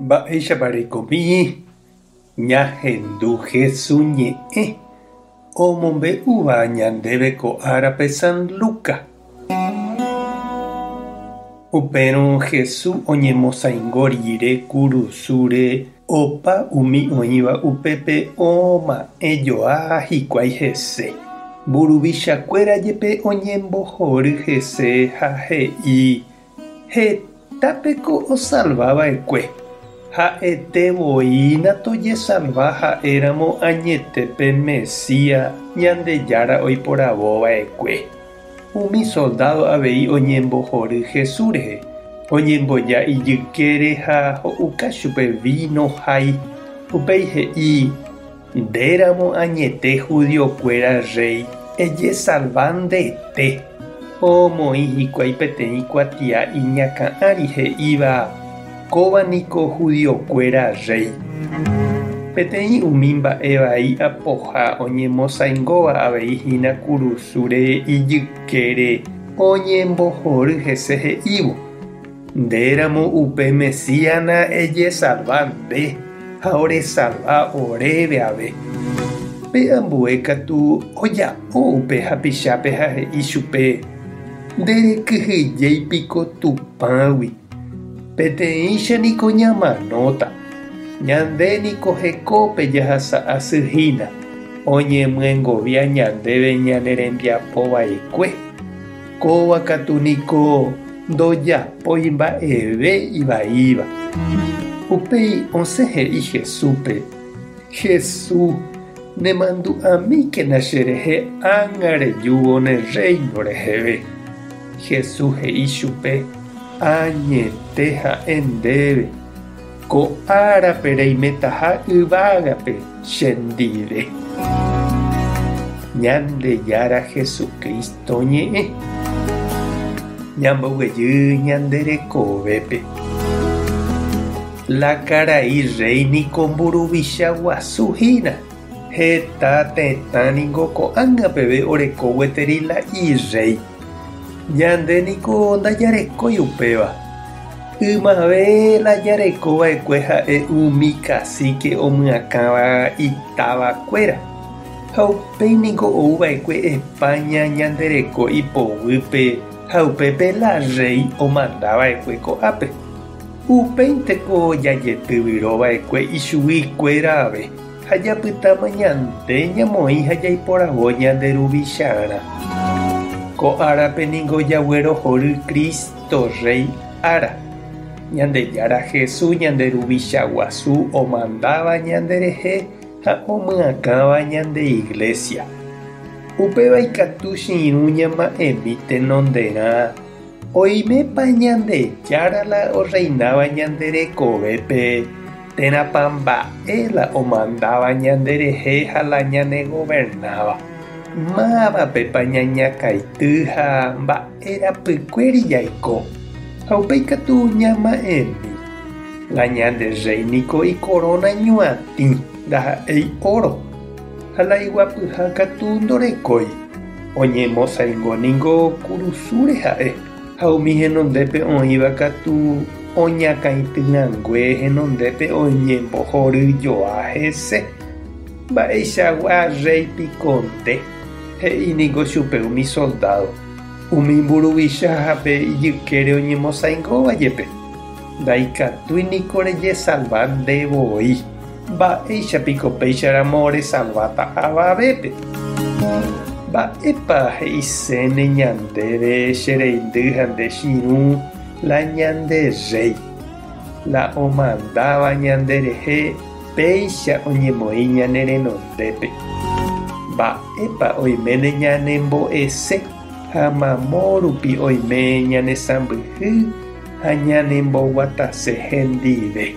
Mba'éichapa reikomi ñahendu Hesu ñe'ẽ omombe'úva ñandéve ko árape San Luca. Upérõ Hesu oñemosaingo rire kurusúre opa umi oĩva upépe oma'ẽ joa hikuái hese. Mburuvichakuéra jepe oñembohory hese ha he'i Hetápeko osalva va'ekue, ha'ete voína tojesalva ha'éramo añete pe Mesías Ñandejára oiporavo va'ekue. Umi soldádo avei oñembohory Jesús rehe, oñemboja ijykére ha ho'uka chupe víno hái, upéi he'i, Ndéramo añete judiokuéra rréi, ejesalva ndete. Omoĩ hikuái peteĩ kuatia iñakã ári he'íva, Kóva niko judiokuéra rréi. Peteĩ umi mba'e vai apoha oñemosaingóva avei hína kurusúre ijykére oñembohory hese he'ívo, Ndéramo upe Mesíana ejesalva nde ha oresalva oréve ave. Pe ambue katu oja'o upe hapichápe ha he'i chupe, Nderekyhyjéi piko Tupãgui? Peteĩcha niko ñamanóta. Ñande niko hekópe jahasa asy hína, oñemyengovia ñandéve ñane rembiapo vaikue. Kóva katu niko ndojapói mba'eve ivaíva. Upéi osẽ he'i Jesúspe, Jesús, nemandu'amíkena cherehe ág̃a rejúvo ne rréino reheve. Jesús he'i chupe, Añete ha'e ndéve, ko árape reimetaha yvágape chendive. Ñandejára Jesucristo ñe'ẽ. Ñamboguejy ñande rekovépe. La karai rréi niko mburuvicha guasu hína. Heta tetã ningo ko'ág̃a peve oreko gueteri la irréi. Ñande niko ndajarekói upéva. Ymave la jareko va'ekue ha'e umi kasíke omyakãva itavakuéra. Ha upéi niko ou va'ekue España ñande reko ipoguýpe ha upépe la rréi omanda va'ekue ko'ápe. Upéinteko jajetyvyro va'ekue ichugui kuéra ave ha japytáma ñande ñamoĩ ha jaiporavo ñande ruvicharã. Ko árape ningo jaguerohory Cristo Rey ára. Ñandejára Jesús ñande ruvicha guasu omandáva ñande rehe ha omyakãva ñande Iglesia. Upéva ikatu che irũ ñama'ẽmi tenonderã Oimépa Ñandejára la orreináva ñande rekovépe, térãpa mba'e la omandáva ñanderehe ha la ñanegovernáva? Mávapepa ñañakãity ha mba'e rapykuéri jaiko? Ha upéi katu ñama'ẽmi. La ñande rréi niko ikoróna ñuatĩ, ndaha'éi óro. Ha la iguapyha katu ndorekói. Oñemosaingo ningo kurusúre ha'e, ha umi henondépe oĩva katu oñakãityrãngue henondépe oñembohory joa hese. Mba'eichagua rréi piko nde? He'i ningo chupe umi soldádo, umi mburuvicha ha pe ijykére oñemosaingóva jepe. Ndaikatúi niko rejesalva nde voi. Mba'éicha piko péicharamo resalváta avavépe? Mba'épa he'iséne ñandéve che reindy ha nde chirũ la ñande Rréi? La omandáva ñanderehe péicha oñemoĩ ñane renondépe. Mba'épa oiméne ñanembo'ese ha mamo rupi oime ñanesãmbyhy ha ñanemboguatase hendive?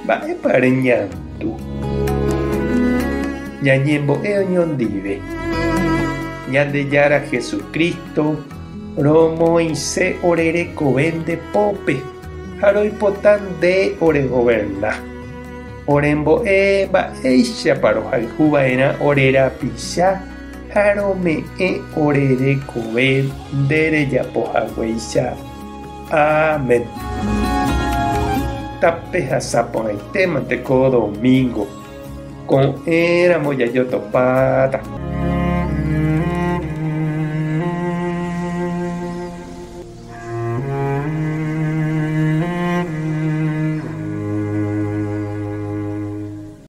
Mba'épa reñandu? Ñañembo'e oñondive. Ñandejára Jesucristo, romoĩse ore rekove nde pópe ha roipota nde oregoverna. Orembo'e mba'éichapa rohayhu va'erã ore rapicha ha rome'ẽ ore rekove nde rejapo haguéicha. Amén. Tapehasa porãitémante ko domingo. Ko'ẽramo jajotopáta.